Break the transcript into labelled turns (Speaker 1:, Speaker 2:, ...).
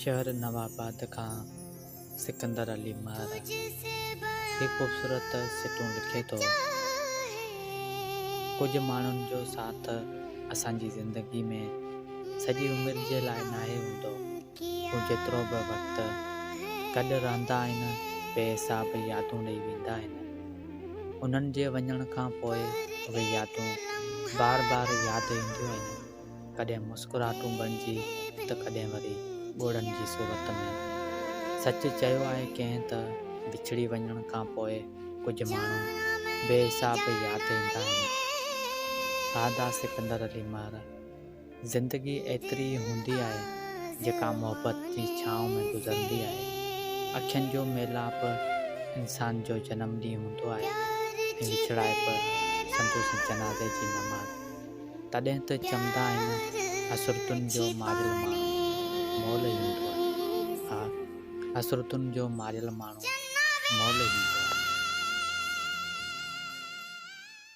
Speaker 1: شهر نوآباد کان سڪندر علي مهر هي خوبصورت سٽون لکي ٿو. ڪجهه ماڻهن جو ساٿ اسان جي زندگي ۾ سڄي عمر جي لاء ناهي هوندو. هو جيترو به وقت گڏ رهندا آهن بي حساب يادون ڏئي ويندا آهن. انهن جي وڃڻ کان پوء اهي يادون بار بار ياد اينديون آهن. ڪڏهن مسڪراهٽون بڻجي ته ڪڏهن وري ڳوڙهن جي صورت ۾. سچ چيو آهي ڪنهن ته وڇڙي وڃڻ کان پوء ڪجهه ماڻهو بي حساب ياد ايندا آهن. ها دا سڪندر علي مهر. زندگي ايتري ئي هوندي آهي جيڪا محبت جي ڇانو ۾ گذرندي آهي. اکين جو ميلاپ انسان جو جنم ڏينهن هوندو آهي ۽ وڇڙائپ سندس جنازي جي نماز. تڏهن ته چوندا آهن حسرتن جو ماريل ماڻهو مئل ئي هوندو آهي. ها حسرتن جو ماريل ماڻهو مئل ئي هوندو آهي.